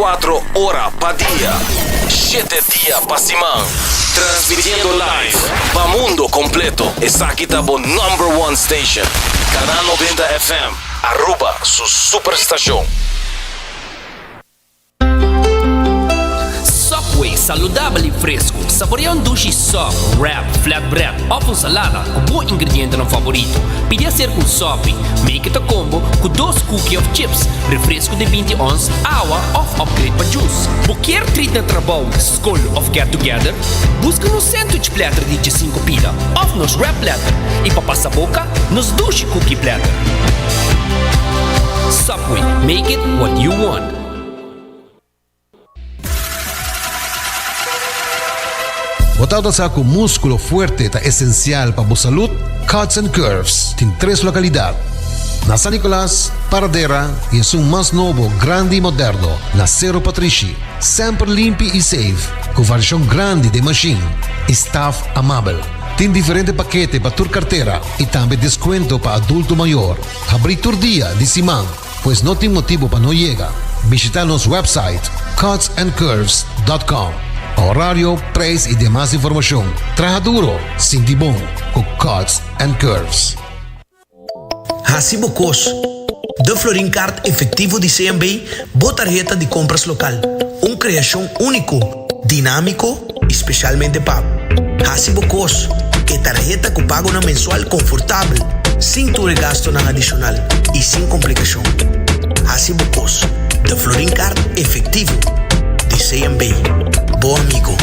24 ora pa dia, shete dia pa siman. Transmitiendo live pa mundo completo. Esaki ta bo number one station. Canal 90 FM, Aruba su superstacion. Subway, saludabel y fresco. Saborea un dushi sub, wrap, flatbread of un salada cu bo ingredientenan favorito. Pidi hacer un sopi. Make it a combo cu dos cookie of chips, refresco di binti ons, awa of upgrade pa juice. Bo kier treat na trabou, scol of get together? Busca nos sandwich platter di djesinco pida of nos wrap platter y pa pasa boca, nos dushi cookie platter. Subway, make it what you want. Bo tabata sa ku múskulo fuerte ta esensial pa bo salud? Cuts and Curves tin tres lokalidat, na San Nicolas, Paradera i esun mas nobo, grandi i moderno, na Sero Patrishi. Semper limpi i safe, ku variashon grandi den mashin i staf amabel. Tin diferente pakete pa tur kartera i tambe deskuento pa adulto mayor. Habrí tur dia di siman. Pues no tin motibo pa no yega. Bishita nos website cutsandcurves.com pa horario, prijs y demas informacion. Traha duro, sinti bon cu Cuts and Curves. Hasi bo kos. De Florin Card Efectivo di CMB, bo tarheta di compras local. Un creacion unico, dinamico y specialmente pa bo. Hasi bo kos, e tarheta ku pagonan mensual konfortabel, sin tur e gastonan adishonal i sin komplikashon. Hasi bo kos, de Florin Card efektivo di CMB. Bo amigo.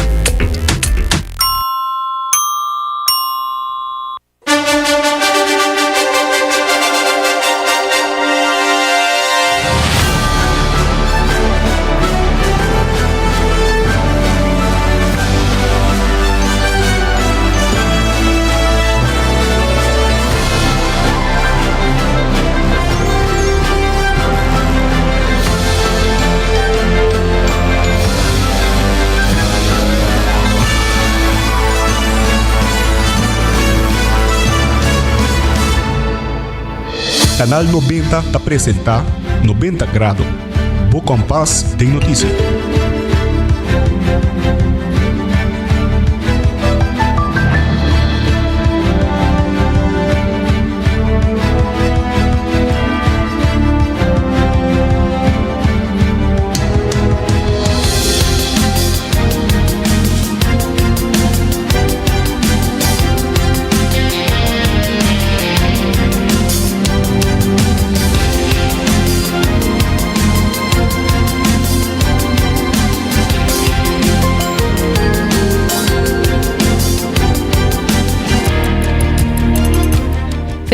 Canal 90 ta presenta 90 Grado, bo kompas den notisia.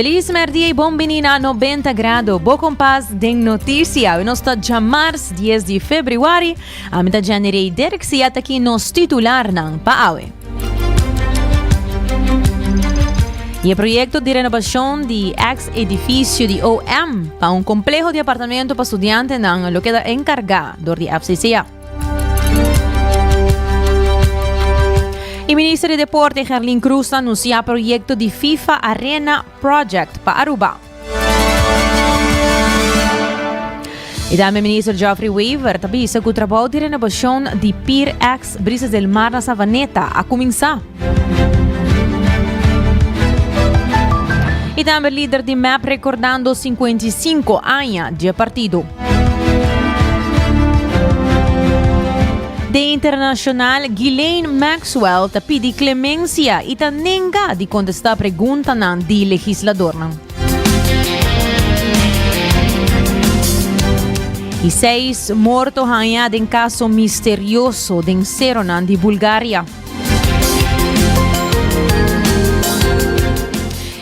Feliz merdia y bon bini na 90 grado. Bo kompas den noticia. Hoy nos ta djamars 10 di februari. Ami ta Jenny Rey Dirks y ataki nos titularnan pa awe. Y e proyecto di renovacion di ex edificio di OM pa un compleho di apartamento pa studiantenan lo keda encarga door di FCCA. Y Minister di Deporte Gerlin Cruz ta anuncia proyecto di FIFA Arena Project pa Aruba. Y tambe minister Geoffrey Wever ta bisa cu trabou di renovacion di Pier X Brisas del Mar na Savaneta a cuminsa. Y tambe lider di MEP recordando 55 aña dje partido. De internacional Ghislaine Maxwell ta pidi clemencia y ta nenga di contesta preguntanan di legisladornan. Y seis morto haña den caso misterioso den ceronan di Bulgaria.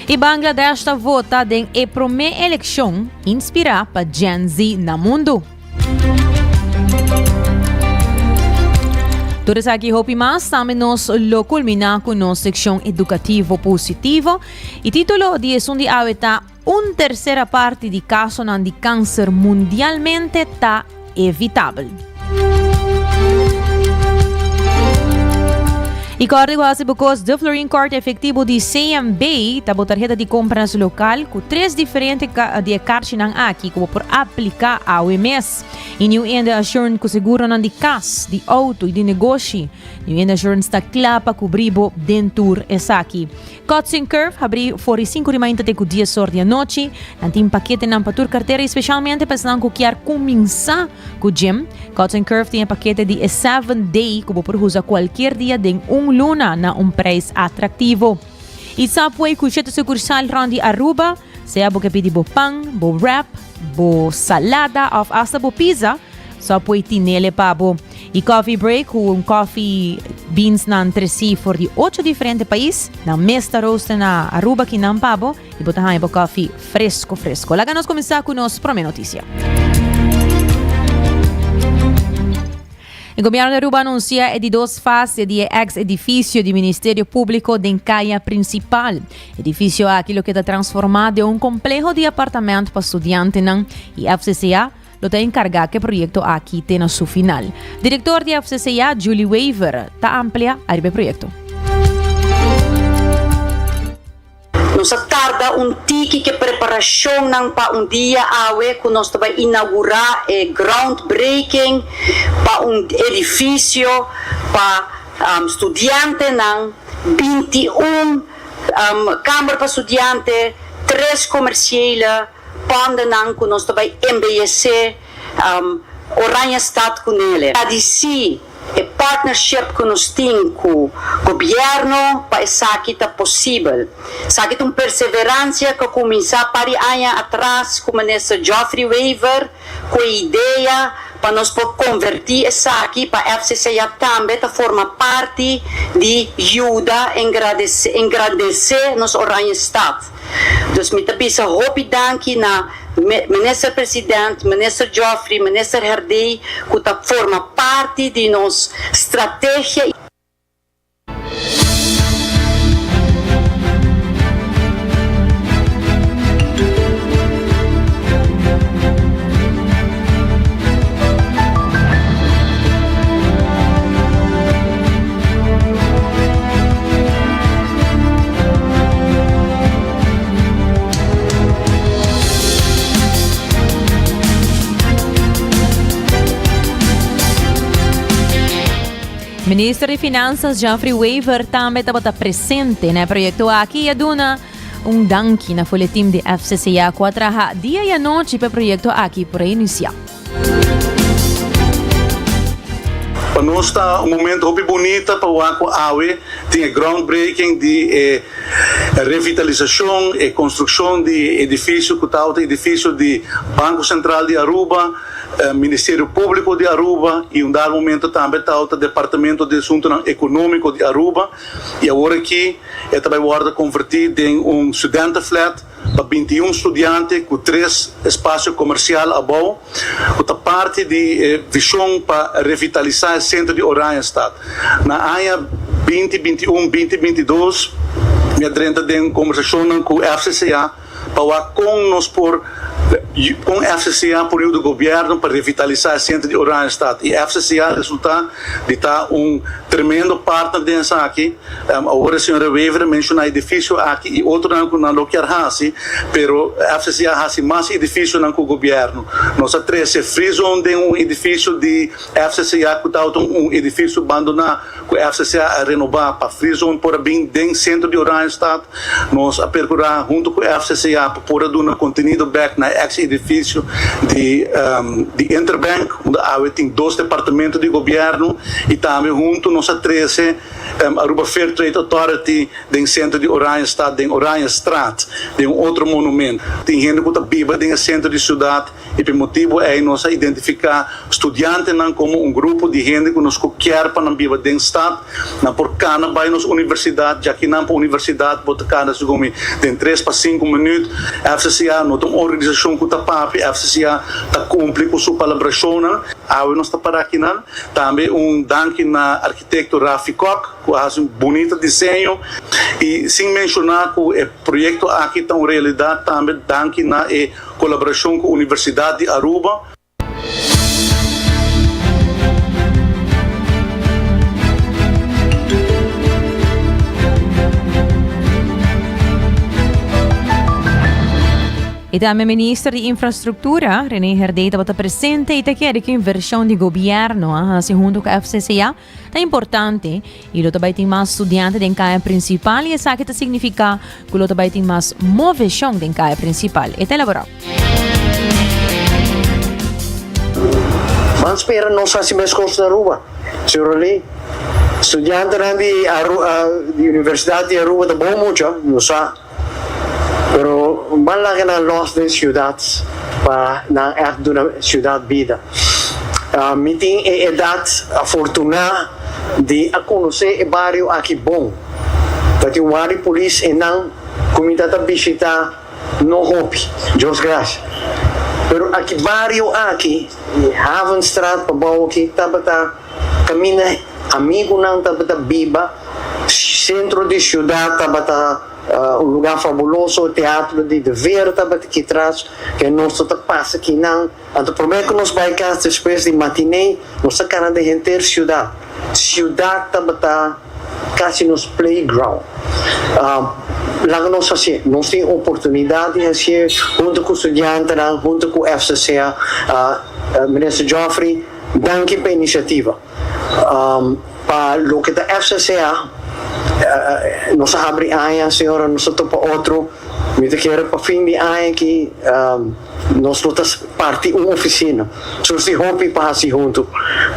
Y Bangladesh ta vota den e prome eleccion inspira pa Gen Z na mundo. Tur esaki hopi mas, tambe nos lo culmina cu nos seccion educativo positivo. Y titulo di esun di awe ta Un tercera parti di casonan di cancer mundialmente ta evitabel. Y corda cu haci bo cos De Florin Card efectivo di CMB ta bo tarheta di compras local cu tres diferente di e carchinan aki cu bo por aplica awe mes. Y New India Assurance cu seguronan di cas, di auto y di negoshi. New India Assurance ta cla pa cubri bo den tur esaki. Cuts and Curve habri for di sinku di mainta te ku dies or di anochi. Nan tin paketenan pa tur kartera i spesialmente pa esnan ku kier kuminsá ku gym. Cuts and Curve tin e pakete di e seven day ku bo por usa kualkier dia den un luna na un preis atraktivo. I Subway ku shete sukursal rònt di Aruba, sea bo ke pidi bo pan, bo wrap, bo salada òf asta bo pizza, Subway tinele pa bo. Y Coffee Break cu un coffee beans nan treci for di ocho diferente pais. Nan mes ta roasten na Aruba ki nan pa bo y bo ta haña bo coffee fresco fresco. Laga nos cuminsa cu nos prome noticia. E gobierno di Aruba anuncia e di dos fase di e ex edificio di Ministerio Publico den Caya Principal. Edificio aki lo keda transforma den un compleho di apartamento pa studiantenan y FCCA lo ta enkargá ku e proyekto aki te na su final. Direktor di FCCA, Julie Wever, ta amplia ariba e proyekto. Nos a tarda un tiki ke preparashonnan pa un dia awe ku nos ta bai inaugurá e groundbreaking pa un edifisio pa studiantenan, 21 kamber pa studiante, tres komersiële. Pandenan ku nos ta bai embeyesé Oranjestad ku nele. Gradisí e partnership ku nos tin ku gobièrnu pa esaki ta posibel. Esaki ta un perseveransia ku a kuminsá par di aña atras ku Minister Geoffrey Wever ku e idea pa nos por konvertí esaki pa FCCA tambe ta forma parti di yuda engrandesé nos Oranjestad. Dus mi ta bisa hopi danki na Minister President, Minister Geoffrey, Minister Herdé ku ta forma parti di nos strategia. Minister di Finanzas Geoffrey Wever tambe tabata presente na e proyecto aki y a duna un danki na full e team di FCCA cu a traha dia y anochi pa e proyecto aki por a inicia. Pa nos ta un momento hopi bunita pa wak cu awe tin e groundbreaking di e revitalisacion, e construccion di e edificio cu ta auto edificio di Banco Central di Aruba, Ministerio Publico di Aruba y un dado momento tambe ta auto Departamento di Asuntonan Economico di Aruba y awor aki e ta bay wordo converti den un studentenflat. pa 21 studiante ku tres espasio komersial abou ku ta parti di e vishon pa revitalisá e sentro di Oranjestad. Na aña binti 21, binti 22 mi a drenta den kombersashonnan ku FCCA pa wak kon nos por kon FCCA por yuda gobièrnu pa revitalisá e sentro di Oranjestad i FCCA resultá di ta un tremendo partner den esaki. Awor e señora Wever a menciona edificio aki y otronan cu nan lo kier haci, pero FCC a haci mas edificionan cu gobierno. Nos a trece free zone den un edificio di FCCA cu tabata un edificio bandona cu FCCA a renoba pa free zone por a bin den centro di Oranjestad. Nos a percura hunto cu FCCA pa por a duna contenido bek na e ex edificio di di Interbank unda awe tin dos departamento di gobierno y tambe hunto nos a trece Aruba Fair Trade Authority den centro di Oranjestad, den Oranjestraat, den un otro monumento. Tin hende cu ta biba den e centro di ciudad y p'e motibo ey nos a identifica studiantenan como un grupo di hende cu nos cu kier pa nan biba den stad. Nan por cana bay nos universidad, djaki nan pa universidad bo ta cana segun mi den tres pa cinco minuut. FCCA no ta un organisacion cu ta papia, FCCA ta cumpli cu su palabracionnan. Awe nos ta para akinan. Tambe un danki na Arkitekto Rafi Kok ku a hasi un bunita diseño i sin menshoná ku e proyekto aki ta un realidat tambe danki na e kolaborashon ku Universidat di Aruba. Y tambe Minister di Infrastructura, René Herdé tabata presente y ta kere cu inversion di gobierno a haci hunto cu FCCA ta importante y lo ta bay tin mas studiante den caya principal y esaki ta significa cu lo ta bay tin mas movecion den caya principal. E ta elabora. Ban spera nos haci mescos na Aruba, señor Lee. Studiantenan di di Universidad di Aruba ta bon mucha, nos sa. Pero ban laga nan los den ciudad pa nan echt duna ciudad bida. Mi tin e edad afortuna di a conoce e bario aki bon. Ta tin un wari polis enan cu mi ta ta bishita no hopi, Dios gracia. Pero aki bario aki, Havenstraat pabao aki tabata caminda amigunan tabata biba, centro di ciudad tabata un lugar fabuloso, teatro di De Veer tabata aki tras, ke nos ta pasa akinan. Anto prome ku nos bai kas despues di matiné, nos ta kana den henter siudat. Siudat tabata kasi nos playground. Laga nos hasié. Nos tin oportunidat di hasié huntu ku studiantenan, huntu ku FCCA. Minister Geoffrey, danki pa e inisiativa. Pa loke ta FCCA, nos a habri aña, señora, nos a topa otro. Mi ta kere pa fin di aña aki nos lo ta parti un oficina. Nos tin hopi pa haci hunto.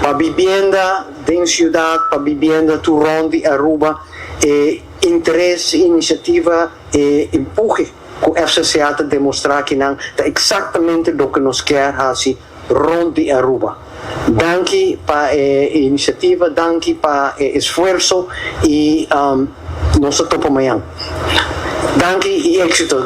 Pa bibienda den ciudad, pa bibienda tur rond di Aruba, e interes, e iniciativa, e empuhe cu FCCA ta demostra akinan ta exactamente loke nos kier haci rond di Aruba. Danki pa e iniciativa, danki pa e esfuerso y nos ta topa mañan. Danki y exito.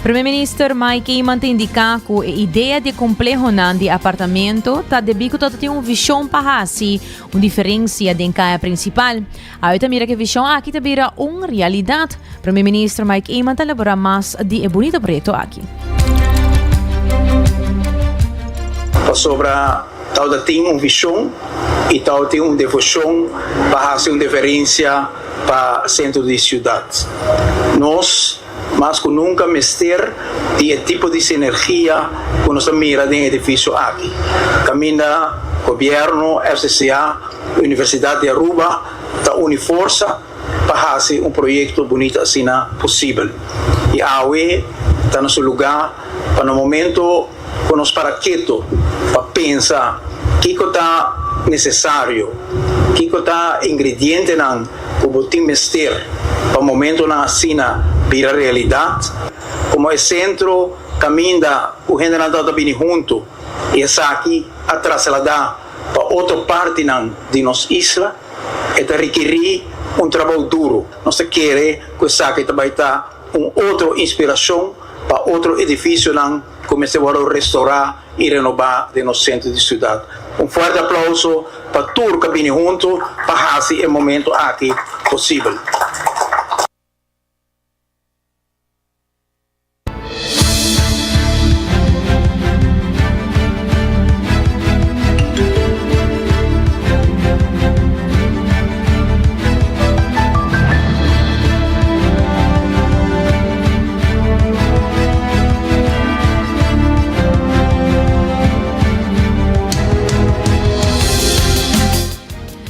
Prome Minister Mike Eman ta indica cu e idea di e complehonan di apartamento ta debi cu ta tin un vision pa haci un diferencia den caya principal. Awe ta mira ku e vishon aki ta bira un realidat. Prome Minister Mike Eman ta elabora mas di e bunito proyekto aki. Pasobra tabata tin un vishon i tabatin un devoshon pa hasi un deferensia pa sentro di siudat. Nos mas ku nunka mester di e tipo di sinergia ku nos ta mira den e edifisio aki, kaminda Gobièrnu, FCCA, Universidat di Aruba ta uni forsa pa hasi un proyekto bunita asina posibel. I awe ta na su lugá pa na momento ku nos para keto pa pensa kiko ta nesesario, kiko ta ingredientenan ku bo tin mester pa momentonan asina bira realidat, komo e sentro kaminda ku hendenan tabata bini huntu i esaki a trasladá pa otro partinan di nos isla, e ta rekerí un trabou duru. Nos ta kere ku esaki ta bai ta un otro inspirashon pa otro edifisionan ku mester wòrdu restourá i renobá den nos sentro di siudat. Un fuerte aplauso pa tur ku a bini huntu pa hasi e momento aki posibel.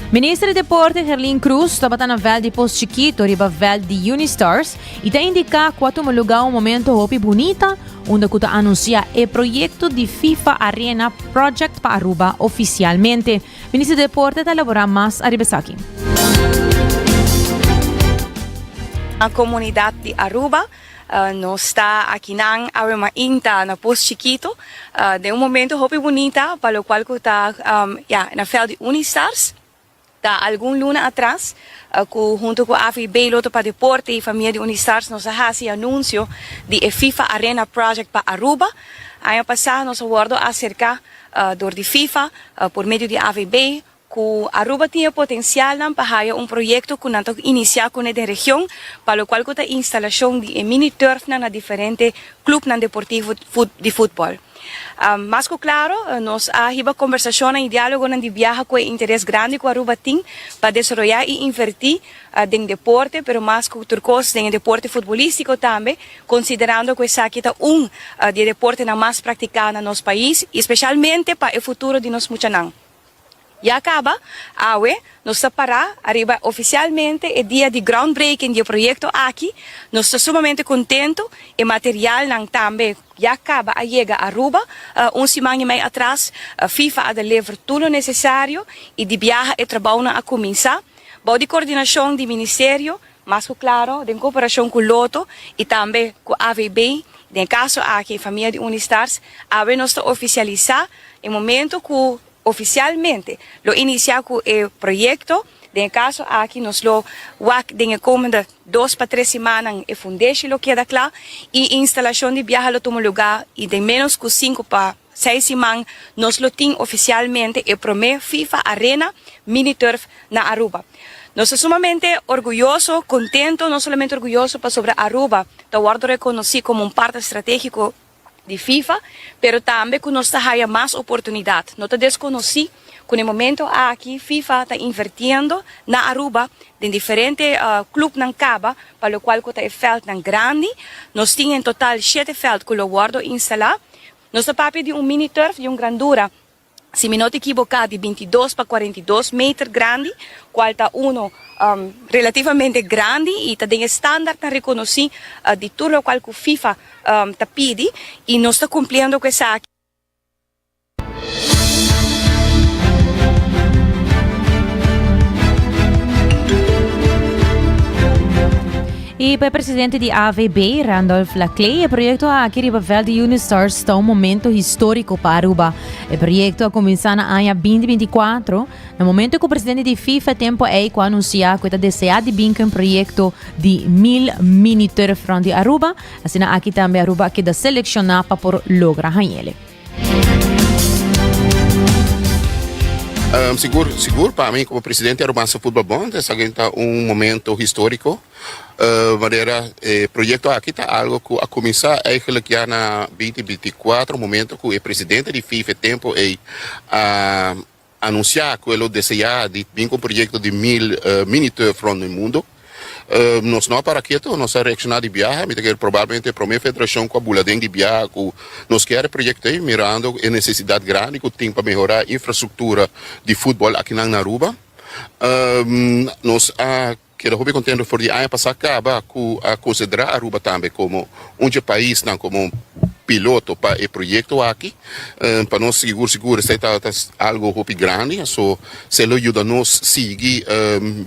Minister di Deporte Gerlin Cruz tabata na veld di Pos Chiquito riba veld di Unistars y ta indica cu a tuma luga un momento hopi bunita unda cu ta anuncia e proyecto di FIFA Arena Project pa Aruba oficialmente. Minister di Deporte ta elabora mas ariba esaki. Na comunidad di Aruba nos ta akinan awe mainta na Pos Chikito den un momento hopi bunita pa locual cu ta ya na veld di Unistars. Ta algun luna atras cu hunto cu AVB, Lotto pa Deporte y famia di Unistars nos a haci anuncio di e FIFA Arena Project pa Aruba. Aña pasa nos a wordo acerca dor di FIFA por medio di AVB cu Aruba tin e potencialnan pa haya un proyecto cu nan ta inicia cune den region pa locual cu ta instalacion di e mini turfnan na diferente clubnan deportivo di futbol. Mas ku klaro, nos a hiba kombersashonnan i diálogonan di biaha ku e interes grandi ku Aruba tin pa desaroyá i invertí den deporte, pero mas ku tur kos den e deporte futbolístiko tambe, konsiderando ku esaki ta un di e deportenan mas praktiká na nos pais i spesialmente pa e futuro di nos muchanan. Ya caba, awe nos ta para ariba oficialmente e dia di groundbreaking di e proyecto aki. Nos ta sumamente contento, e materialnan tambe ya caba a yega Aruba un siman y mei atras. FIFA a deliver tur lo necesario y di biaha e trabounan a cuminsa. Bou di coordinacion di Ministerio, mas cu claro den cooperacion cu Lotto y tambe cu AVB, den e caso aki e famia di Unistars, awe nos ta oficialisa e momento cu Ofisialmente lo inisiá ku e proyekto. Den e kaso aki nos lo wak den e komende dos pa tres simannan e fundeshi lo keda kla i instalashon di biaha lo tuma lugá i den ménos ku sinku pa seis siman nos lo tin ofisialmente e promé FIFA Arena Mini Turf na Aruba. Nos ta sumamente orguyoso, kontento, no solamente orguyoso pasobra Aruba ta wòrdu rekonosí komo un partner stratégiko di FIFA, pero tambe cu nos ta haya mas oportunidad. No ta desconoci cu na e momento aki FIFA ta invertiendo na Aruba den diferente clubnan caba pa locual cu ta e veldnan grandi. Nos tin en total shete veld cu lo wordo instala. Nos ta papia di un mini turf di un grandura Si mi no ta ekiboká di bintidos pa kuarentidos meter grandi, kual ta uno relativamente grandi i ta den e standaardnan rekonosí di tur lokual ku FIFA ta pidi i nos ta kumpliendo ku esaki. I pa e presidente di AVB, Randolph Laclay, e proyecto aki riba veld di Unistars ta un momento historico pa Aruba. E proyecto a cuminsa na aña 2024, na momento cu presidente di FIFA tempo ey cu a anuncia cu e ta desea di bin cu un proyecto di 1000 mini turf rond di Aruba. Asina aki tambe Aruba a keda selecciona pa por logra hañele. Um, sigur, sigur pa mi como presidente Arubanse Voetbal Bond, esaki ta un momento historico. Uh, manera e proyecto aki ta algo cu a cuminsa eigenlijk ya na 2024, momento cu e presidente di FIFA tempo ey a anuncia cu e lo desea di bin cu un proyecto di 1000 uh, mini turf rond el mundo. Uh, nos no a para keto, nos a reacciona di biaha. Mi ta kere probablemente e prome federacion cu a bula den di biaha cu nos kier e proyecto ey, mirando e necesidad grandi cu tin pa mehora infrastructura di futbol akinan na Aruba. Uh, nos a keda hopi contento for di aña pasa caba cu a considera Aruba tambe como un dje paisnan como piloto pa e proyecto aki. Pa nos sigur sigur esei ta algo hopi grandi, so esei lo yuda nos sigui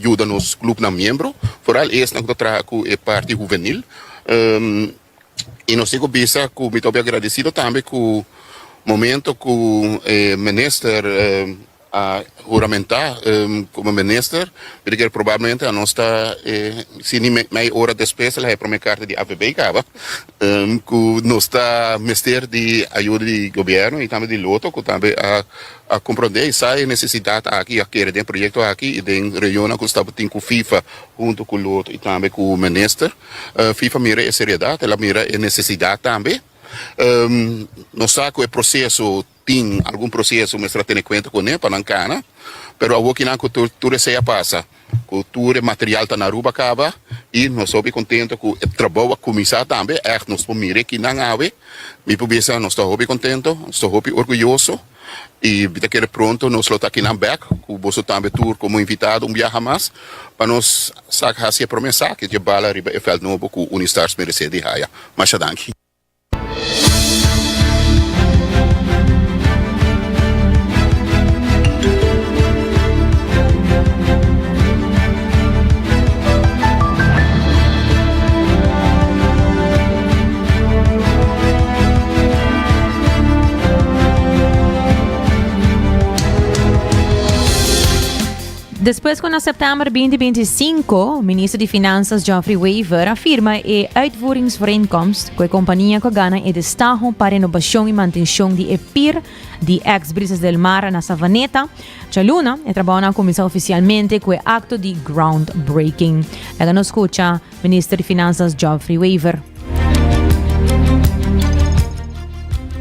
yuda nos clubnan miembro, foral esnan cu ta traha cu e parti huvenil. Y nos tin cu bisa cu mi ta hopi agradecido tambe cu momento cu e minister a huramentá komo minister, mi ta kere probablemente a nos ta si ni mei ora despues el a haña prome karta di AVB kaba ku nos ta mester di ayuda di gobièrnu i tambe di Lotto ku tambe a a komprondé i sa e nesesidat aki i a kere den e proyekto aki i den reunionnan ku nos tabatin ku FIFA huntu ku Lotto i tambe ku minister. FIFA mira e seriedat, el a mira e nesesidat tambe. Nos sa ku e proseso Tin algun proseso mester a tene kuenta kuné pa nan kana, pero awor kinan ku tur esei a pasa, ku tur e material ta na Aruba kaba i nos hopi kontento ku e trabou a kuminsá tambe, ègt nos por mira e kinan awe, mi por bisa nos ta hopi kontento, nos ta hopi orguyoso i mi ta kere pronto nos lo ta kinan bèk ku boso tambe tur komo invitado un biaha mas pa nos sak hasi e promé saki dje bala riba e vèlt nobo ku Unistars meresé di haya. Masha danki. Despues cu na september 2025, Minister di Finanzas Geoffrey Wever a firma e uitvoeringsovereenkomst cu e compania cu a gana e destaho pa renobacion y mantencion di e pier di ex Brisas del Mar na Savaneta, djaluna e trabounan a cuminsa oficialmente cu e acto di groundbreaking. Laga nos scucha Minister di Finanzas Geoffrey Wever.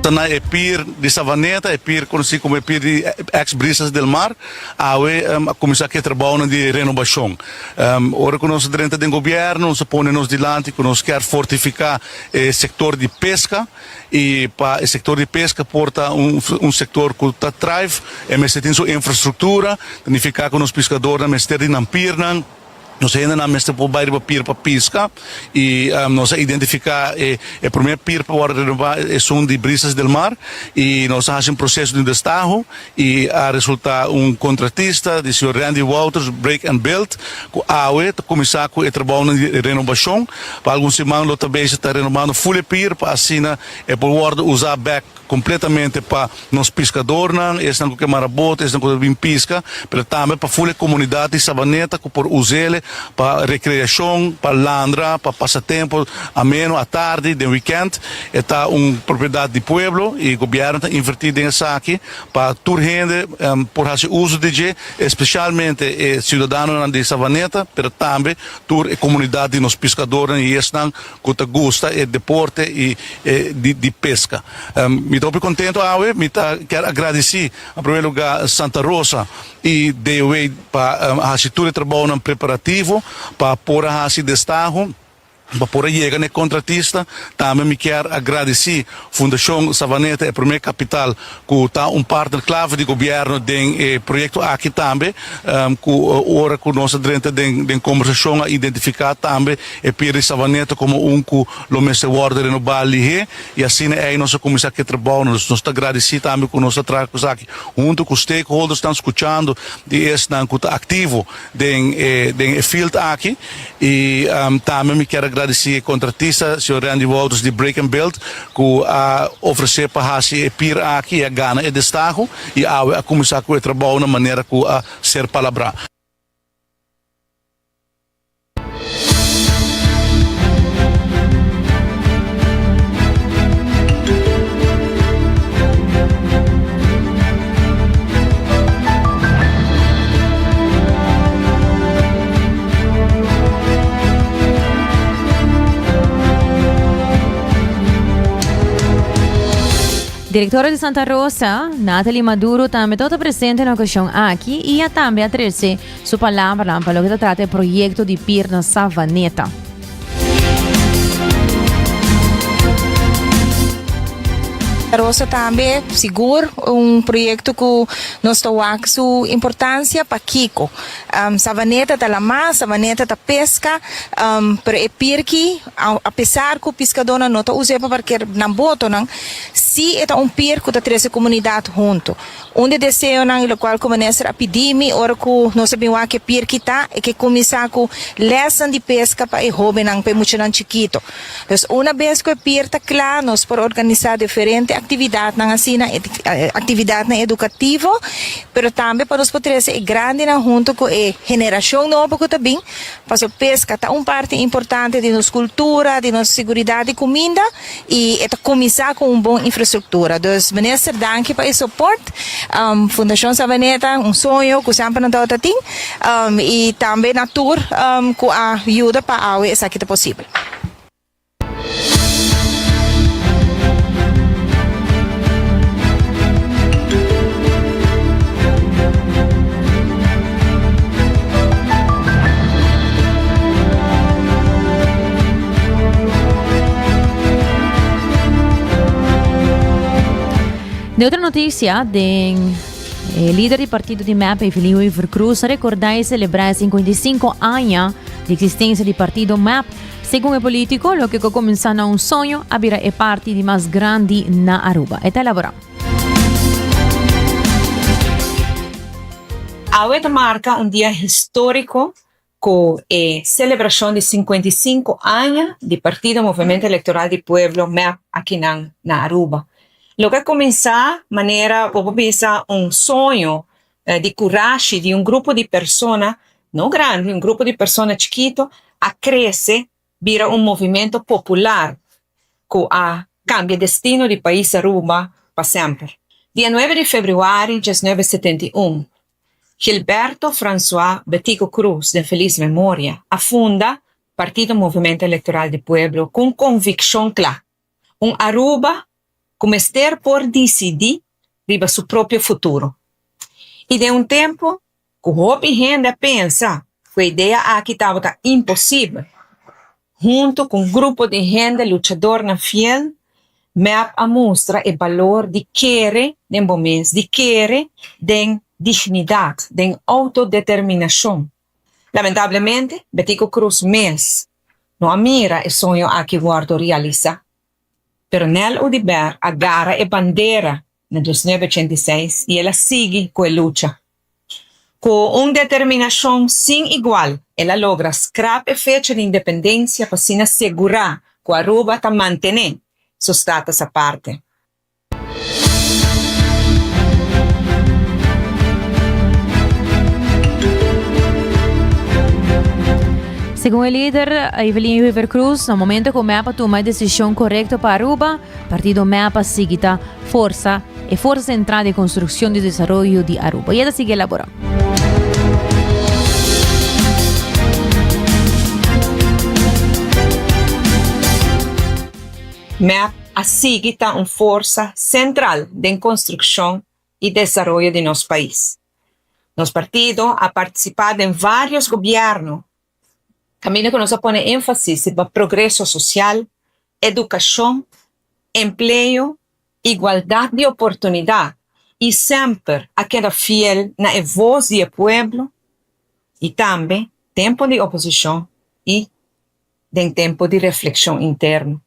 Ta na e pier di Savaneta, e pier conoci como e pier di ex Brisas del Mar, awe a cuminsa cu e trabounan di renobacion. Ora cu nos a drenta den gobierno nos a pone nos dilanti cu nos kier fortifica e sector di pesca y pa e sector di pesca por ta un sector cu ta thrive e mester tin su infrastructura, ta nifica cu nos piscadornan mester di nan piernan. Nos hendenan mester por bai riba pir pa piska i nos a identifiká e e promé pir pa wòrdu renobá esun di Brisas del Mar i nos a hasi un proseso di destaho i a resultá un kontratista di señor Randy Wouters Break and Build ku awe ta kuminsá ku e trabounan di renobashon. Pa algun siman lo ta bezig ta renobando ful e pir pa asina e por wòrdu usá bèk. Completamente pa nos piscadornan, esnan cu ke mara bote, esnan cu ta bin pisca, pero tambe pa ful e comunidad di Sabaneta cu por usele pa recreacion, pa landra, pa pasa tempo ameno atardi, den weekend. E ta un propiedad di pueblo y gobierno ta inverti den esaki pa tur hende por haci uso di dje, especialmente e ciudadanonan di Sabaneta, pero tambe tur e comunidad di nos piscadornan y esnan cu ta gusta e deporte y e di pesca. Mi ta hopi contento awe, mi ta kier a gradici na primer lugar Santa Rosa y DOW pa haci tur e trabounan preparativo pa por a haci destaho, pa por a yega na e contratista. Tambe mi kier a gradici Fundacion Savaneta, e primer capital cu ta un partner clave di gobierno den e proyecto aki tambe, cu ora cu nos a drenta den conversacion a identifica tambe e pier di Savaneta como un cu lo mester wordo renoba lihe y asina ey nos a cuminsa cu e trabao. Nos ta gradici tambe cu nos a traha cu esaki hunto cu stakeholdersnan scuchando di esnan cu ta activo den e den e field aki y tambe mi kier a gradici e contratista señor Randy Wouters di Break and Build cu a ofrece pa haci e pier aki y a gana e destaho y awe a cuminsa cu e trabao na manera cu a ser palabra. Directora di Santa Rosa, Natalie Maduro, tambe tabata presente na ocasion aki y a tambe a trece su palabranan pa loke ta trata e proyecto di pier na Savaneta. Rosa tambe sigur un proyecto cu nos ta wak su importancia pakico. Savaneta ta lama, Savaneta ta pesca, pero e pirki a pesar cu piscadornan no ta us'e pa parker nan botonan, si e ta un pir cu ta trece comunidad hunto. Un di e deseonan y locual cu Minister a pidi mi ora cu nos a bin wak e pir kita e ke cuminsa cu lesnan di pesca pa e hobennan, pa e muchanan chikito. Dus una bes cu e pir ta cla nos por organisa diferente actividadnan asina, actividadnan educativo, pero tambe pa nos por trece e grandinan hunto cu e generacion nobo cu ta bin, pasobra pesca ta un parti importante di nos cultura, di nos seguridad di cuminda. Y e ta cuminsa cu un bon infrastructura. Dus Minister danki pa e support. Fundacion Savaneta un soño cu semper nan tabata tin y tambe na tur cu a yuda pa awe esaki ta posibel. De otro noticia, den eh, líder di partido di MEP, Evelyn Wever Cruz, a recordar y celebrar 55 años de existencia di partido MEP. Según e político, lo que comienza na un soño a bira e parti di mas grandi na Aruba. Eta elabora. Awe ta marca un dia historico Ku e selebrashon di 55 aña di Partido Movemento Electoral di Pueblo, mep, akinan na Aruba. Loke a kuminsá manera bo por bisa un soño. di curashi di un grupo di persona, no grandi, un grupo di persona chikito a crece bira un movimento popular cu a cambia destino di pais Aruba pa semper. Dia nuebe di februari diesnuebe setenta i un, Gilberto Francois Betico Croes den feliz memoria a funda Partido Movimento Electoral di Pueblo cu un conviccion cla, un Aruba cu mester por dicidi riba su propio futuro. Y den un tempo Ku hopi hende a pensa ku e idea aki tabata imposibel. Huntu ku un grupo di hende luchadornan fiel, mep a mustra e balor di kere den bo mes, di kere den dignidat, den outodeterminashon. Lamentablemente, Betico Croes mes no a mira e soño aki wòrdu realisá. Pero Nel Oduber a gara e bandera na 1986 i el a sigui ku e lucha. Ku un determinashon sin igual el a logra skrap e fecha di independensia pa asina segurá ku Aruba ta mantené su status aparte. Segun e lider Evelyn Wever Croes, na momento cu mep a tuma e decision corecto pa Aruba, partido mep a sigui ta forsa e forsa central di construccion di desaroyo di Aruba. Y e ta sigui elabora. Mep a sigui ta un forsa central den construccion y desaroyo di nos pais. Nos partido a participa den varios gobierno caminda cu nos a pone enfasis riba progreso social, educacion, empleo, igualdad di oportunidad y semper a keda fiel na e voz di e pueblo y tambe tempo di oposicion y den tempu di reflekshon interno.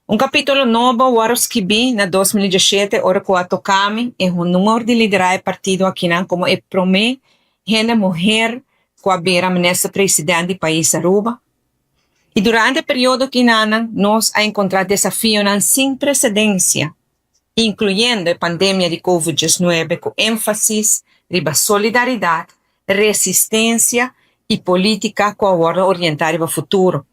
Un kapítulo nobo wòrdu skibí na 2017 ora ku a toká mi e honor di liderá e partido akinan komo e promé hende muher ku a bira minister president di pais Aruba. I durante e periodo akinanan nos a enkontrá desafionan sin presedensia inkluyendo e pandemia di Covid diesnuebe ku énfasis riba solidaridat, resistensia i polítika ku a wòrdu orientá riba futuro.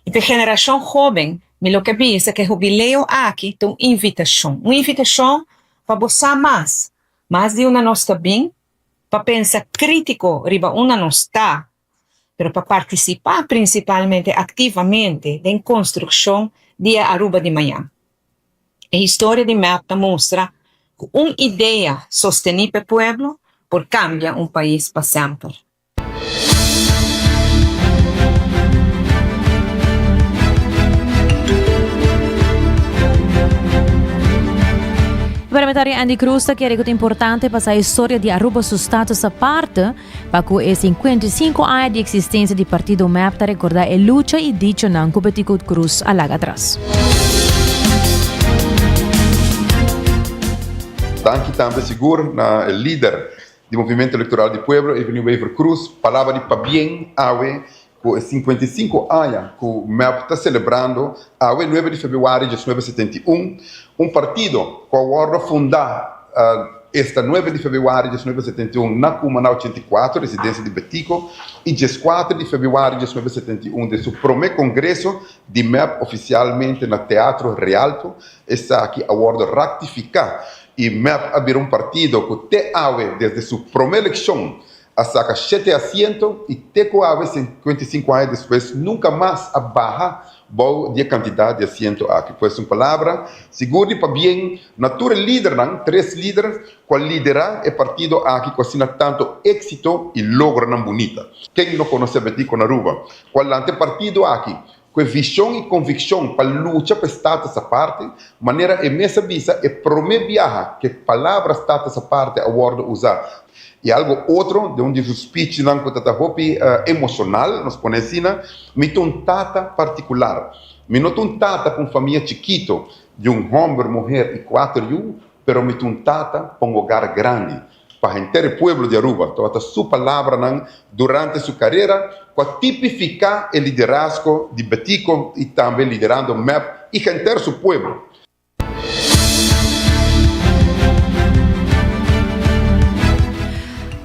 I pa e generashon hóben, mi lo ke bisa ku e hubileo aki ta un invitashon, un invitashon pa bo sa mas, mas di unda nos ta bin, pa pensa krítiko riba unda nos ta, pero pa partisipá prinsipalmente aktivamente den konstrukshon di e Aruba di mañan. E historia di mep ta mustra ku un idea sostení p'e pueblo por kambia un pais pa semper. E parlamentario Andy Croes ta kere ku ta importante pa sa historia di Aruba su status aparte Pa ku e 55 aña di eksistensia di partido mep ta rekordá e lucha i dichonan ku Betico Croes a laga atras. Danki tambe sigur na e lider di Movimento Electoral di Pueblo, Evelyn Wever Croes, palabra di pabien awe ku e 55 aña ku mep ta selebrando awe nuebe di februari diesnuebe setenta i un, un partido ku a wòrdu fundá esta nuebe di februari diesnuebe setenta i un na Cumaná ochenta i kuatro, residensia di Betico, i dieskuater di februari diesnuebe setenta i un den su promé kongreso di mep ofisialmente na Teatro Rialto, esaki a wòrdu raktifiká i mep a bira un partido ku te awe desde su promé elekshon A saca shete asiento y te cu awe 55 aña despues nunca mas a baha bou di e cantidad di asiento aki. Pues un palabra sigur di pabien na tur e lidernan, tres lider cu a lidera e partido aki cu asina tanto exito y logronan bunita. Ken no conoce Betico na Aruba cu a lanta e partido aki cu e vision y conviccion pa lucha pa e status aparte, manera e mes a bisa e prome biaha cu e palabra status aparte a wordo usa. Y algo otro, den un di su speechnan cu ta ta hopi emocional, nos pone asina, Mi ta un tata particular. Mi no ta un tata pa un famia chikito di un homber, muher y cuater yu, pero mi ta un tata pa un hogar grandi. Pa henter e pueblo di Aruba, tabata su palabranan durante su carera cu a tipifica e liderazgo di Betico y tambe liderando mep y henter su pueblo.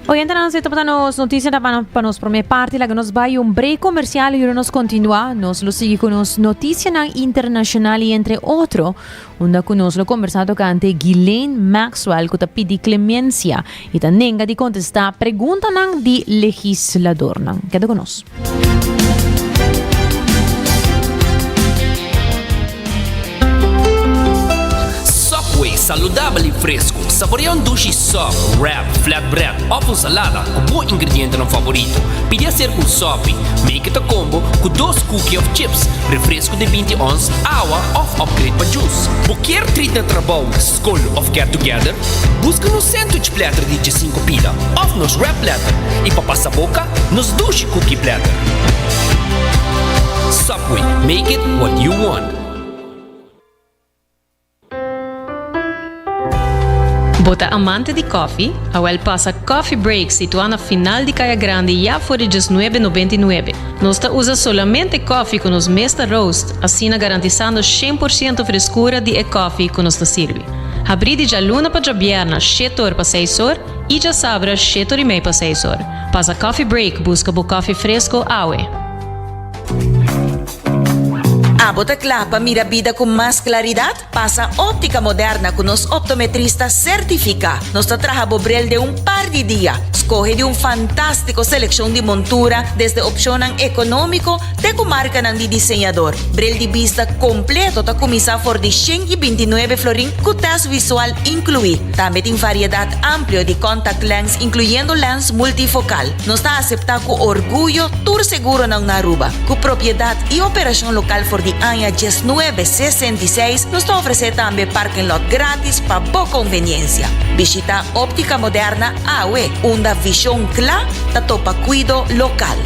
Oyentenan esei tabata nos noticia ta pa nos prome parti laga nos bai un break comercial y ora nos continua nos lo sigui cu nos noticianan internacional y entre otro unda cu nos lo conversa tocante Ghislaine Maxwell cu ta pidi clemencia y ta nenga di contesta preguntanan di legisladornan. Keda cu nos. Subway, saludabel y fresco. Saborea un dushi sub, wrap, flatbread of un salada cu bo ingredientenan favorito. Pidi hacer cu un sopi. Make it a combo cu dos cookie of chips, refresco di binti ons, awa of upgrade pa juice. Bo kier treat na trabou, scol of get together? Busca nos sandwich platter di djesinco pida of nos wrap platter y pa pasa boca, nos dushi cookie platter. Subway, make it what you want. Bo ta amante di koffie? Awel pasa Coffee Break situá na final di Kaya Grandi ya for di diesnuebe nobenta i nuebe. Nos ta usa solamente koffie ku nos mes ta roast, asina garantisando shen por siento freskura di e koffie ku nos ta sirbi. Habrí di djaluna pa djabierna shete or pa seis or i djasabra shete or i mei pa seis or. Pasa Coffee Break buska bo koffie fresko awe. Abo ta kla pa mira bida ku mas klaridat? Pasa Óptica Moderna ku nos optometrista sertifiká. Nos ta traha bo bril den un par di dia. Skohe di un fantástiko selekshon di montura, desde opshonnan ekonómiko te ku markanan di diseñador. Bril di bista kompleto ta kuminsá for di 129 florin ku tèst visual inkluí. Tambe tin variedat amplio di contact lens inkluyendo lens multifokal. Nos ta aseptá ku orguyo tur seguronan na Aruba. Ku propiedat i operashon lokal for di aña 1966, nos ta ofresé tambe parking lot grátis pa bo konveniensia. Bishitá Óptica Moderna awe, unda vishon kla ta topa kuido lokal.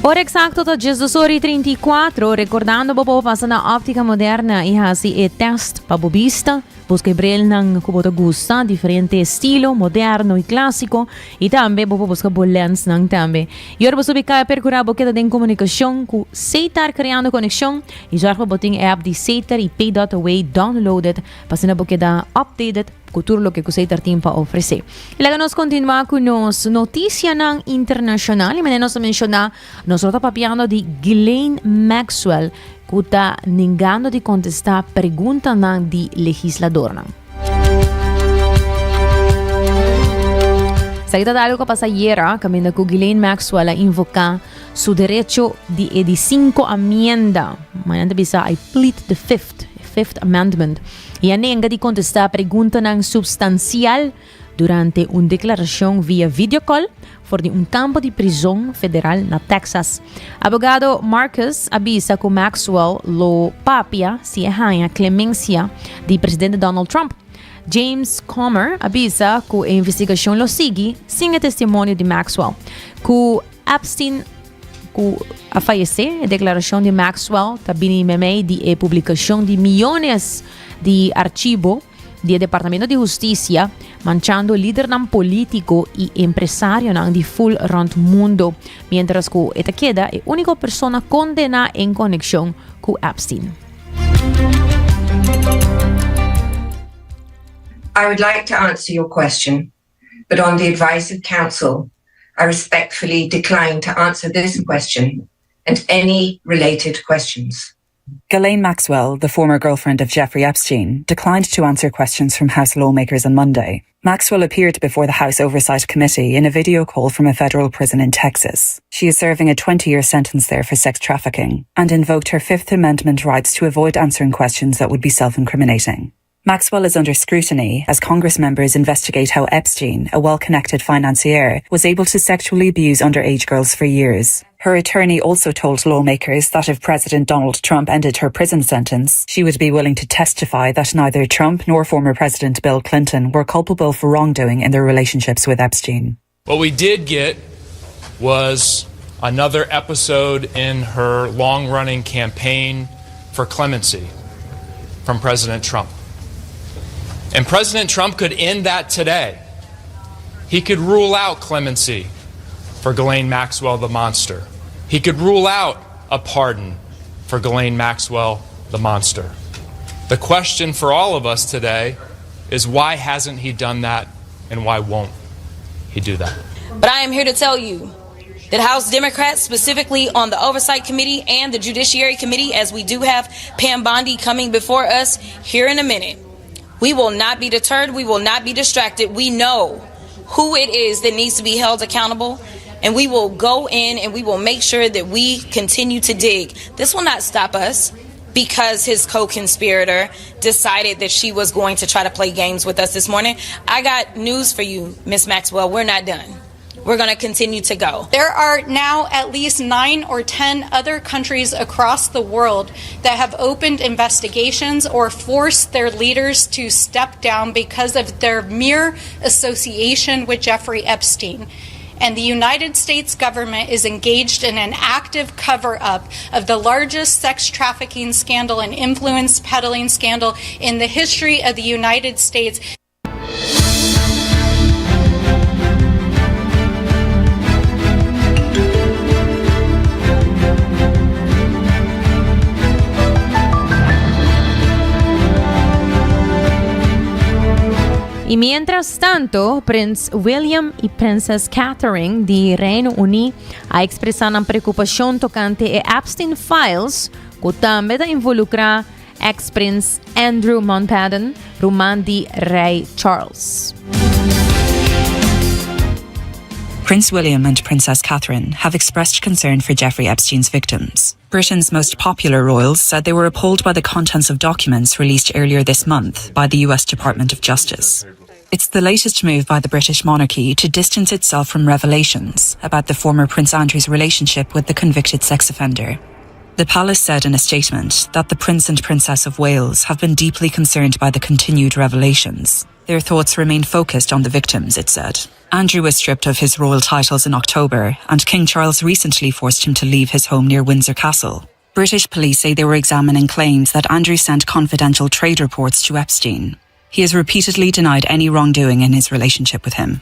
Ora exacto ta 12 ora y 34, recordando bo por pasa na Óptica Moderna y haci e test pa bo bista. Busca e brilnan cu bo ta gusta, diferente estilo, moderno y clásico. Y tambe bo por busca bo lensnan tambe. Y ora bo subi caya percura bo keda den comunicacion cu Setar Creando Conexion y zorg pa bo tin e app di Setar y Pay.away downloaded pa asina bo keda updated cu tur loke cu Setar tin pa ofrece. Y laga nos continua cu nos noticianan internacional y manera nos a menciona nos lo ta papiando di Ghislaine Maxwell cu ta nengando di contesta preguntanan di legisladornan. Esaki ta algo cu a pasa ayera, caminda cu Ghislaine Maxwell a invoca su derecho di e di cinco amienda. Mañana ta bisa I plead the fifth, fifth amendment. Y a nenga di contesta preguntanan substancial durante un declaracion via videocall for di un campo di prizon federal na Texas. Abogado Marcus a bisa cu Maxwell lo papia si e haña clemencia di presidente Donald Trump. James Comer a bisa cu e investigacion lo sigui sin e testimonio di Maxwell. Cu Epstein cu a fayece, e declaracion di Maxwell ta bini memey di e publicacion di miyones di archivo di e Departamento di Husticia, manchando lidernan politico y empresarionan di full rond mundo, mientras cu e ta keda e unico persona condena en conexion cu Epstein. I would like to answer your question, but on the advice of counsel, I respectfully decline to answer this question and any related questions. Ghislaine Maxwell, the former girlfriend of Jeffrey Epstein, declined to answer questions from House lawmakers on Monday. Maxwell appeared before the House Oversight Committee in a video call from a federal prison in Texas. She is serving a 20-year sentence there for sex trafficking and invoked her Fifth Amendment rights to avoid answering questions that would be self-incriminating. Maxwell is under scrutiny as Congress members investigate how Epstein, a well-connected financier, was able to sexually abuse underage girls for years. Her attorney also told lawmakers that if President Donald Trump ended her prison sentence, she would be willing to testify that neither Trump nor former President Bill Clinton were culpable for wrongdoing in their relationships with Epstein. What we did get was another episode in her long running campaign for clemency from President Trump. And President Trump could end that today. He could rule out clemency for Ghislaine Maxwell, the monster. He could rule out a pardon for Ghislaine Maxwell, the monster. The question for all of us today is why hasn't he done that and why won't he do that? But I am here to tell you that House Democrats, specifically on the Oversight Committee and the Judiciary Committee, as we do have Pam Bondi coming before us here in a minute, we will not be deterred. We will not be distracted. We know who it is that needs to be held accountable. And we will go in and we will make sure that we continue to dig. This will not stop us because his co conspirator decided that she was going to try to play games with us this morning. I got news for you, Miss Maxwell. We're not done. We're going to continue to go. There are now at least nine or 10 other countries across the world that have opened investigations or forced their leaders to step down because of their mere association with Jeffrey Epstein. And the United States government is engaged in an active cover up of the largest sex trafficking scandal and influence peddling scandal in the history of the United States. Y mientras tanto, Prins William y Prinses Catherine di Reino Uni a expresa nan preocupacion tocante e Epstein Files, cu tambe ta involucra ex-prins Andrew Mountbatten, ruman di Rey Charles. Prince William and Princess Catherine have expressed concern for Jeffrey Epstein's victims. Britain's most popular royals said they were appalled by the contents of documents released earlier this month by the US Department of Justice. It's the latest move by the British monarchy to distance itself from revelations about the former Prince Andrew's relationship with the convicted sex offender. The palace said in a statement that the Prince and Princess of Wales have been deeply concerned by the continued revelations. Their thoughts remain focused on the victims, it said. Andrew was stripped of his royal titles in October, and King Charles recently forced him to leave his home near Windsor Castle. British police say they were examining claims that Andrew sent confidential trade reports to Epstein. He has repeatedly denied any wrongdoing in his relationship with him.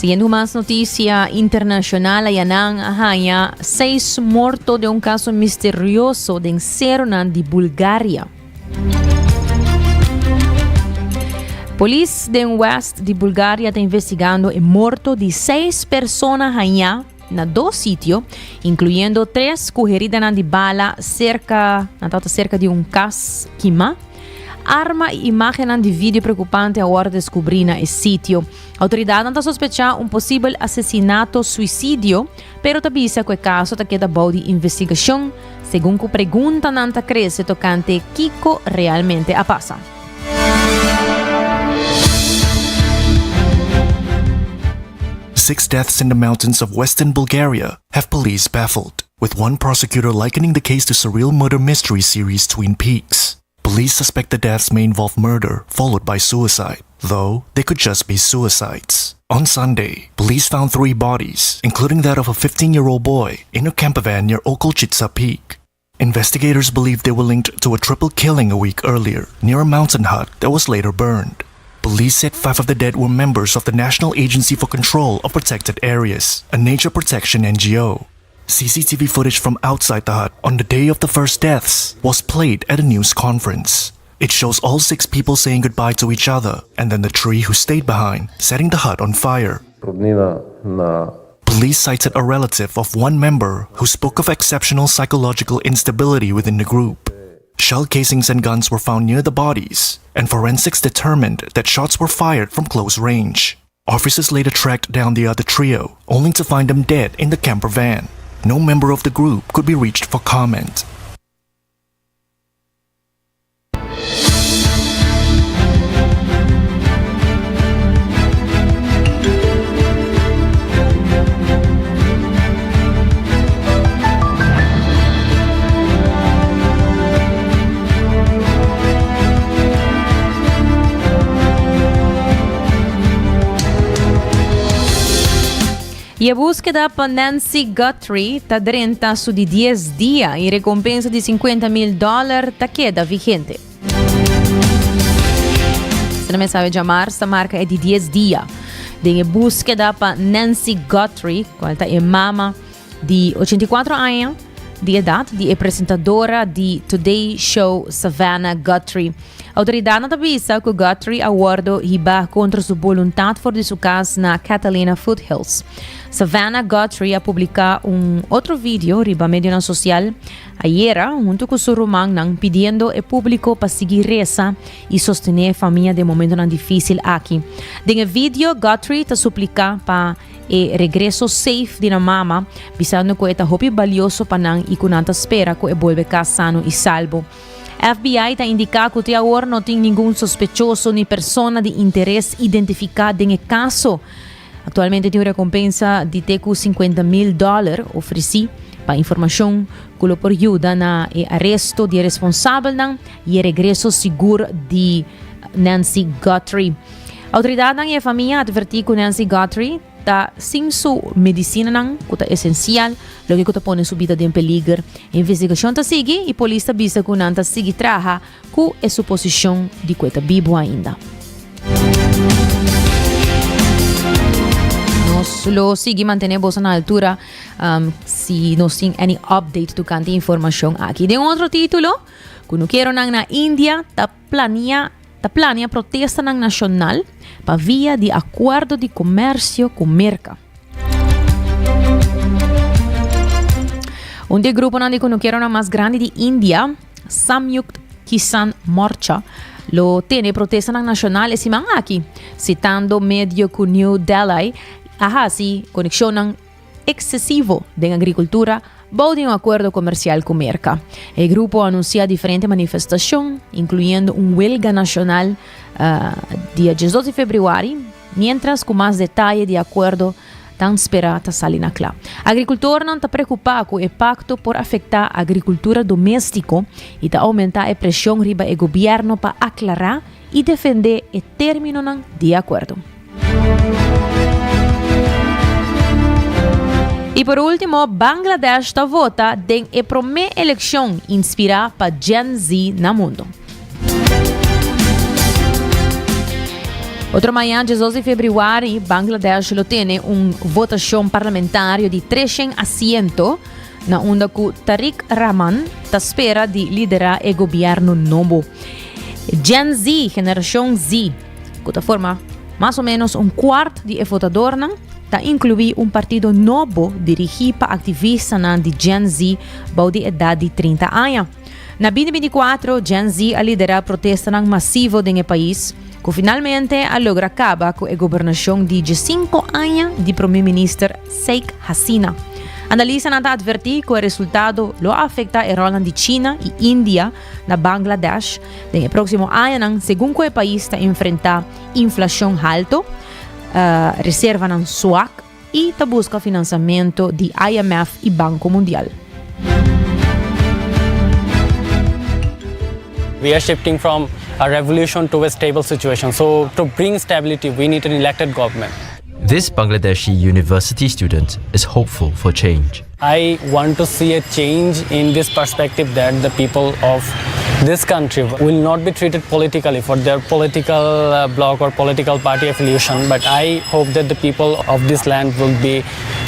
Siguiendo mas noticia internacional, ayanan a haña seis morto den un caso misterioso den seronan di Bulgaria. Polis den west di Bulgaria ta investigando e morto di seis persona haña na dos sitio, incluyendo tres cu heridanan di bala cerca, nan tabata cerca di un cas kima. Arma y imagennan di video preocupante a wordo descubri na e sitio. Autoridadnan ta sospecha un posibel asesinato suicidio, pero ta bisa cu e caso ta keda bou di investigacion, segun cu preguntanan ta crece tocante kico realmente a pasa. Six deaths in the mountains of western Bulgaria have police baffled, with one prosecutor likening the case to surreal murder mystery series Twin Peaks. Police suspect the deaths may involve murder followed by suicide, though they could just be suicides. On Sunday, police found three bodies, including that of a 15 year old boy, in a campervan near Okolchitsa Peak. Investigators believe they were linked to a triple killing a week earlier near a mountain hut that was later burned. Police said five of the dead were members of the National Agency for Control of Protected Areas, a nature protection NGO. CCTV footage from outside the hut on the day of the first deaths was played at a news conference. It shows all six people saying goodbye to each other and then the three who stayed behind setting the hut on fire. Police cited a relative of one member who spoke of exceptional psychological instability within the group. Shell casings and guns were found near the bodies, and forensics determined that shots were fired from close range. Officers later tracked down the other trio, only to find them dead in the camper van. No member of the group could be reached for comment. E e búskeda pa Nancy Guthrie ta drenta su di dies dia i rekompensa di 50 mil dòler ta keda vigente. Asina mes sabe djamars ta marka e di dies dia den e búskeda pa Nancy Guthrie, kual ta e mama di 84 aña di edat di e presentadora di Today Show Savannah Guthrie. Autoridadnan ta bisa ku Guthrie a wordo hiba kontra su boluntat for di su kas na Catalina Foothills. Savannah Guthrie a publiká un otro video riba medionan sosial ayera huntu ku su rumannan pidiendo e públiko pa sigui resa i sostené e famia den momentonan difísil aki. Den e video Guthrie ta supliká pa E regreso safe di nan mama, bisando cu e ta hopi balioso pa nan y cu nan ta spera cu e bolbe cas sano y salbo. FBI ta indica cu te awor no tin ningun sospechoso ni persona di interes identifica den e caso. Actualmente tin un recompensa di te cu 50 mil dollar ofreci pa informacion cu lo por yuda na e aresto di e responsabelnan y e regreso sigur di Nancy Guthrie. Autoridadnan y e famia a adverti cu Nancy Guthrie ta sin su medicinanan cu ta esencial, loke cu ta pone su bida den peliger. E investigacion ta sigui y polis ta bisa cu nan ta sigui traha cu e suposicion di cu e ta bibo ainda. Nos lo sigui mantene boso na altura um, si nos tin any update tocante informacion aki. Den otro titulo, Kunukeronan na India ta plania ta plania protestanan nashonal pa via di akuerdo di komersio ku Merka. Un di e gruponan di kunukeronan mas grandi di India, Samyukt Kisan Morcha, lo tene protestanan nashonal e siman aki, sitando medio ku New Delhi a hasi konekshonnan eksesivo den agrikultura bou di un akuerdo komersial ku Merka. E grupo a anunsiá diferente manifestashon, inkluyendo un welga nashonal dia diesdos di febrüari, miéntras ku mas detaye di e akuerdo tan sperá ta sali na kla. Agrikultornan ta preokupá ku e pakto por afektá agrikultura doméstiko i ta oumentá e preshon riba e gobièrnu pa aklará i defendé e términonan di e akuerdo. I por último, Bangladesh ta vota den e promé elekshon inspirá pa Gen Z na mundu. Otro mañan, 12 di februari, Bangladesh lo tene un votashon parlamentario di 300 asiento na unda ku Tariq Rahman ta spera di liderá e gobièrnu nobo. Gen Z, Generashon Z, ku ta forma mas o ménos un kuart di e votadornan, ta inkluí un partido nobo dirigí pa aktivistanan di Gen Z bou di edat di 30 aña. Na 2024, Gen Z a liderá protestanan masivo den e pais, ku finalmente a logra kaba ku e gobernashon di diesinko aña di promé minister Sheikh Hasina. Analistanan ta atvertí ku e resultado lo afektá e ròlnan di China i India na Bangladesh den e próksimo añanan segun ku e pais ta enfrentá inflashon halto, reservanan suak i ta buska finansamentu di IMF i Banko Mundial. We are shifting from a revolution to a stable situation. So to bring stability, we need an elected government. This Bangladeshi university student is hopeful for change. I want to see a change in this perspective that the people of this country will not be treated politically for their political uh, bloc or political party affiliation, but I hope that the people of this land will be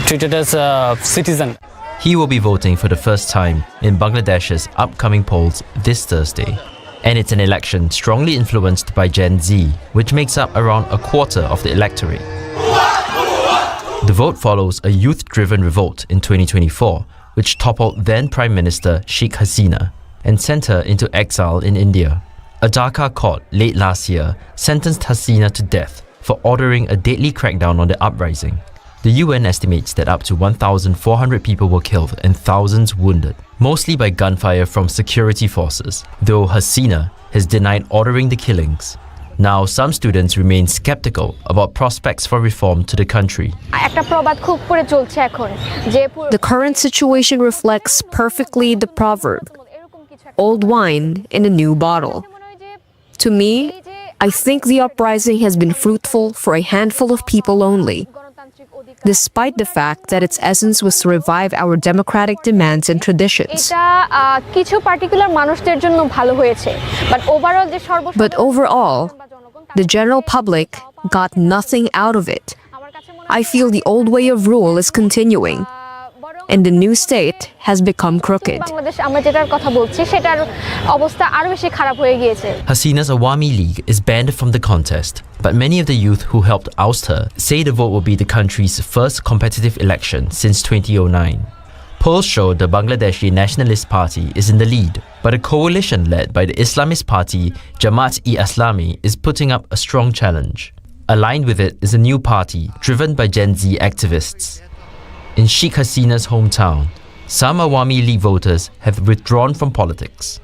treated as a citizen. He will be voting for the first time in Bangladesh's upcoming polls this Thursday. And it's an election strongly influenced by Gen Z, which makes up around a quarter of the electorate. The vote follows a youth driven revolt in 2024, which toppled then Prime Minister Sheikh Hasina and sent her into exile in India. A Dhaka court late last year sentenced Hasina to death for ordering a deadly crackdown on the uprising. The UN estimates that up to 1,400 people were killed and thousands wounded, mostly by gunfire from security forces, though Hasina has denied ordering the killings. Now, some students remain skeptical about prospects for reform to the country. The current situation reflects perfectly the proverb old wine in a new bottle. To me, I think the uprising has been fruitful for a handful of people only, despite the fact that its essence was to revive our democratic demands and traditions. But overall, the general public got nothing out of it. I feel the old way of rule is continuing, and the new state has become crooked. Hasina's Awami League is banned from the contest, but many of the youth who helped oust her say the vote will be the country's first competitive election since 2009. Polls show the Bangladeshi Nationalist Party is in the lead, but a coalition led by the Islamist party Jamaat-e-Islami is putting up a strong challenge. Aligned with it is a new party driven by Gen Z activists. In Sheikh Hasina's hometown, some Awami League voters have withdrawn from politics.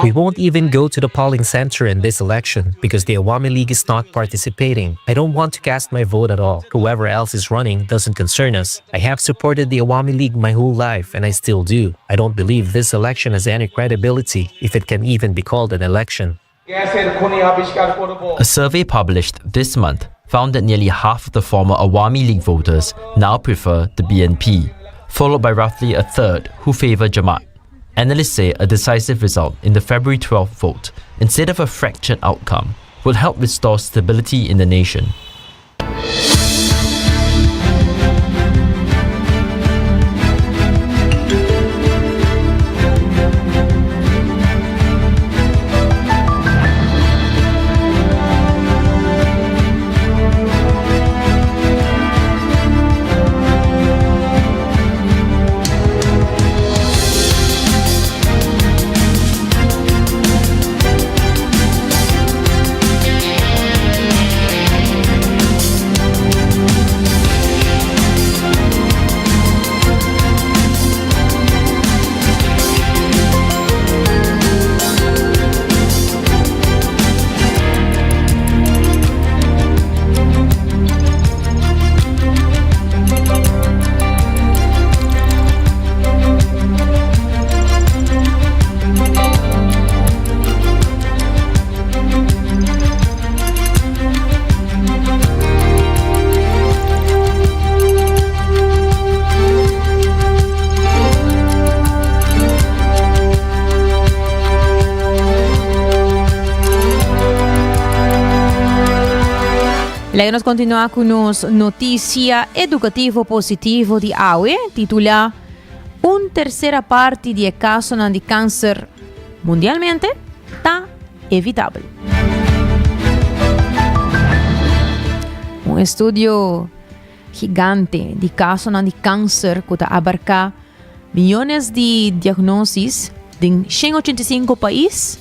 We won't even go to the polling center in this election because the Awami League is not participating. I don't want to cast my vote at all. Whoever else is running doesn't concern us. I have supported the Awami League my whole life and I still do. I don't believe this election has any credibility, if it can even be called an election. A survey published this month found that nearly half of the former Awami League voters now prefer the BNP, followed by roughly a third who favor Jamaat. Analysts say a decisive result in the February 12 vote, instead of a fractured outcome, would help restore stability in the nation. Laga nos continua cu nos noticia educativo positivo di awe, titula Un tercera parti di e casonan di cancer mundialmente ta evitabel. Un estudio gigante di casonan di cancer cu ta abarca Miyones di diagnosis den 185 pais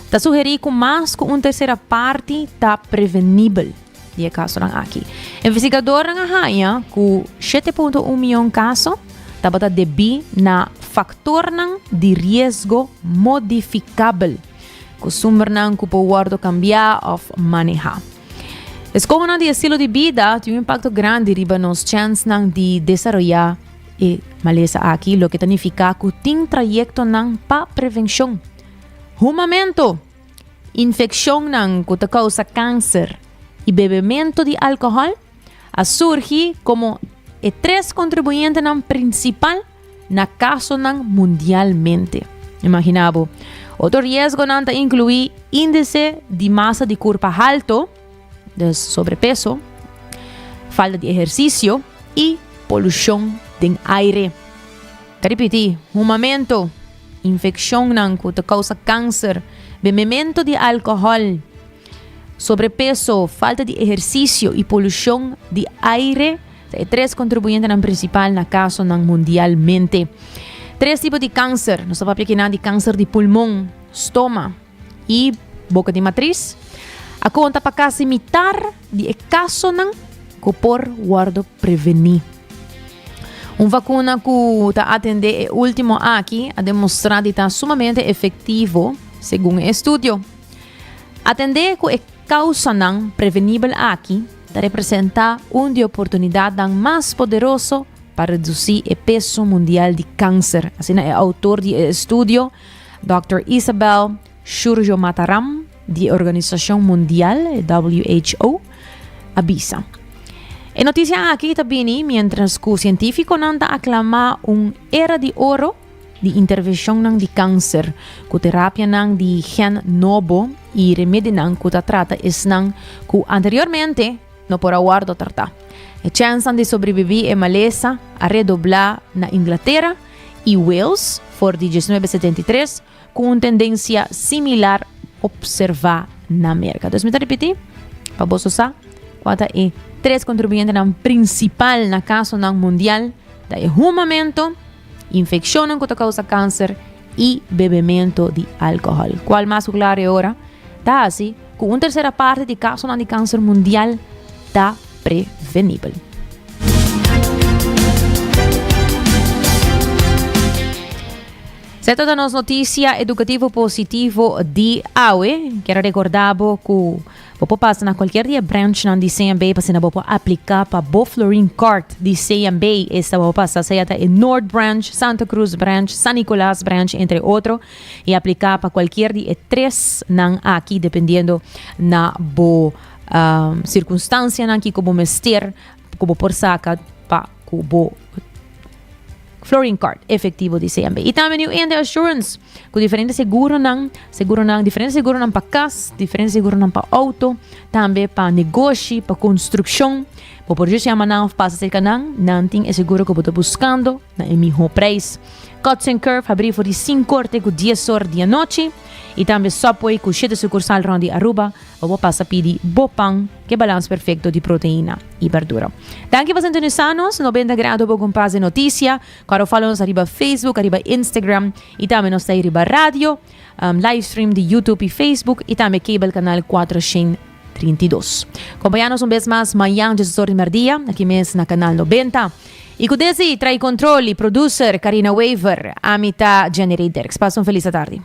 ta sugerí ku mas ku un tersera parti ta prevenibel di e kasonan aki. Investigadornan a haña ku 7.1 miyon kaso tabata debí na faktornan di riesgo modifikabel, kustumbernan ku por wòrdu kambiá òf manehá. Eskohonan di estilo di bida tin un impakto grandi riba nos chènsnan di desaroyá E malesa aki loke ta nifiká ku tin trayektonan pa prevenshon. Humamentu, infekshonnan ku ta kousa kanser i bebementu di alkohòl a surgi komo e tres kontribuyentenan prinsipal na kasonan mundialmente. Imaginá bo. Otro riesgonan ta inkluí índise di masa di kurpa halto, dus sobrepeso, falta di ehersisio i polushon den aire. Ta ripití, humamento, infekshonnan ku ta kousa kanser, bebemento di alkohòl, sobrepeso, falta di ehersisio i polushon di aire ta e tres kontribuyentenan prinsipal na kasonan mundialmente. Tres tipo di kanser, nos ta papia kinan di kanser di pulmon, stoma i boka di matris, a konta pa kasi mitar di e kasonan ku por wòrdu prevení. Un vakuna ku ta atendé e último aki a demostrá di ta sumamente efektivo, segun e estudio. Atendé ku e kausanan prevenibel aki ta representá un di e oportunidatnan mas poderoso pa redusí e peso mundial di kanser, asina e outor di e estudio, dòkter Isabel Shurjo-Mataram di e Organisashon Mundial, WHO, a bisa. E notisia aki ta bini miéntras ku sientífikonan ta aklamá un era di oro di intervenshonnan di kanser, ku terapianan di gen nobo i remedinan ku ta trata esnan ku anteriormente no por a wòrdu tratá. E chènsnan di sobrebibí e malesa a redoblá na Inglatera i Wales for di 1973, Ku un tendensia similar observá na Merka. Dus mi ta ripití pa boso sa kua ta e tres kontribuyentenan prinsipal na kasonan mundial ta e humamentu, infekshonnan ku ta kousa kanser i bebementu di alkohòl. Kual mas ku klaru e ora ta hasi ku un tersera parti di kasonan di kanser mundial ta prevenibel. Seta ta nos noticia educativo positivo di awe. Kier a recorda bo cu bo por pasa na cualkier di e branchnan di CMB pa asina bo por aplica pa bo Florin Card di CMB. Esta bo por pasa sea ta e Noord Branch, Santa Cruz Branch, San Nicolas Branch entre otro y aplica pa cualkier di e tres nan aki dependiendo na bo um, circunstancianan kico bo mester cu bo por saca pa cu bo Florin Card efectivo di CMB. Y tambe New India Assurance cu diferente seguronan, seguronan, diferente seguronan pa cas, diferente seguronan pa auto, tambe pa negoshi, pa construccion. Bo por just yama nan of pasa cerca nan, nan tin e seguro cu bo ta buscando na e miho prijs. Cuts and Curve habri for di 5 or te cu 10 or di anochi. Y tambe Subway cu 7 sucursal rond di Aruba. Bo por pasa pidi bo pan ke balans perfecto di proteina y berdura. Danki pa sintonisa nos, 90 Grado bo kompas de noticia. Kòrda follow nos ariba Facebook, ariba Instagram y tambe nos ta riba radio, um, live stream di YouTube y Facebook y tambe cable canal 432. Compaña nos un bes mas mañan djes or di merdia, aki mes na canal 90. Y cu desi trae control y producer Carina Wever, ami ta Jenny Ray Derks. Pasa un feliz atardi.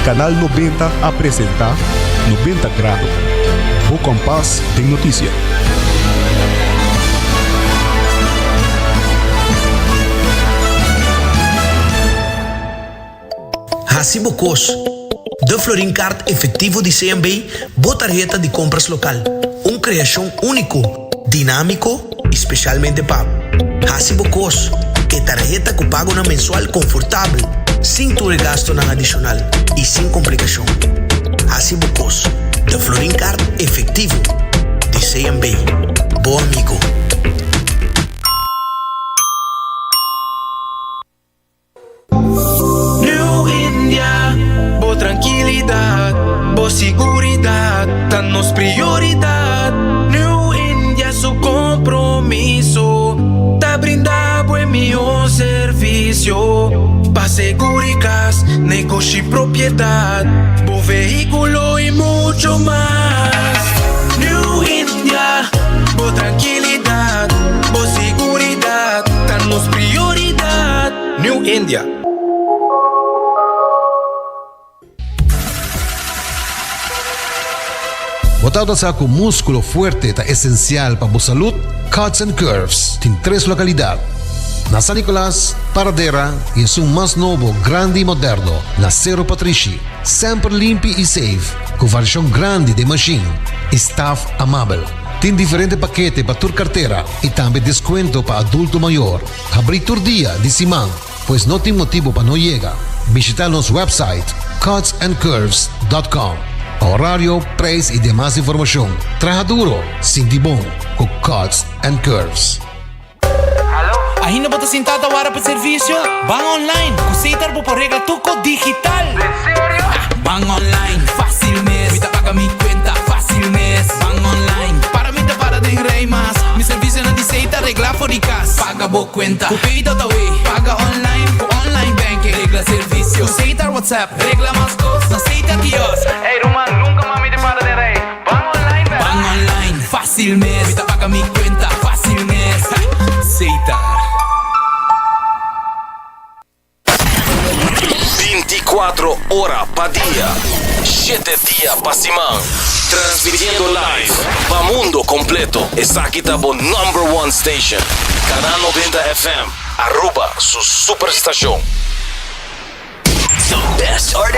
Canal 90 a presenta 90 Grado, bo kompas den notisia. Hasi bo kos. De Florin Card Efectivo di CMB, bo tarheta di compras local. Un creacion unico, dinamico y specialmente pa bo. Hasi bo kos. E tarheta cu pagonan mensual confortabel, sin tur e gastonan adicional y sin complicacion. Hasi bo kos. De Florin Card Efectivo di CMB. Bo amigo. New India, bo trankilidat, bo siguridat ta nos prioridat. New India su kompromiso ta brinda bo e mihó servisio pa seguri kas, negoshi, propiedat, bo vehíkulo i mucho mas. New India, bo trankilidat, bo siguridat ta nos prioridat. New India. Bo tabata sa ku múskulo fuerte ta esensial pa bo salud? Cuts and Curves tin tres lokalidat. Na San Nicolas, Paradera y esun mas nobo, grandi y moderno na Cero Patrishi. Semper limpi y safe, cu variacion grandi den machine y staff amabel. Tin diferente pakete pa tur cartera y tambe descuento pa adulto mayor. Habri tur dia di siman, pues no tin motibo pa no yega. Bishita nos website cutsandcurves.com pa horario, prijs y demas informacion. Traha duro, sinti bon cu Cuts and Curves. Ainda bo ta sinta ta wara pa servicio? Ban online, cu Setar bo por regla tur cos digital! En serio? Ban online, facil mes, mi ta paga mi cuenta facil mes. Ban online, para mi ta para den rij mas, mi servicionan di Setar regla for di cas. Paga bo cuenta cu Pay.awe, paga online cu online banking, regla servicio cu Setar WhatsApp, regla mas cos na Setar kiosk. Ey ruman, nunca mas mi ta para den rij. Ban online bel. Ban online, facil mes. Mi ta paga mi cuenta, facil mes. Setar. 24 ora pa dia, 7 dia pa siman. Transmitiendo live pa mundo completo. Esaki ta bo number one station. Canal 90 FM, Aruba, su superstacion. The best artist.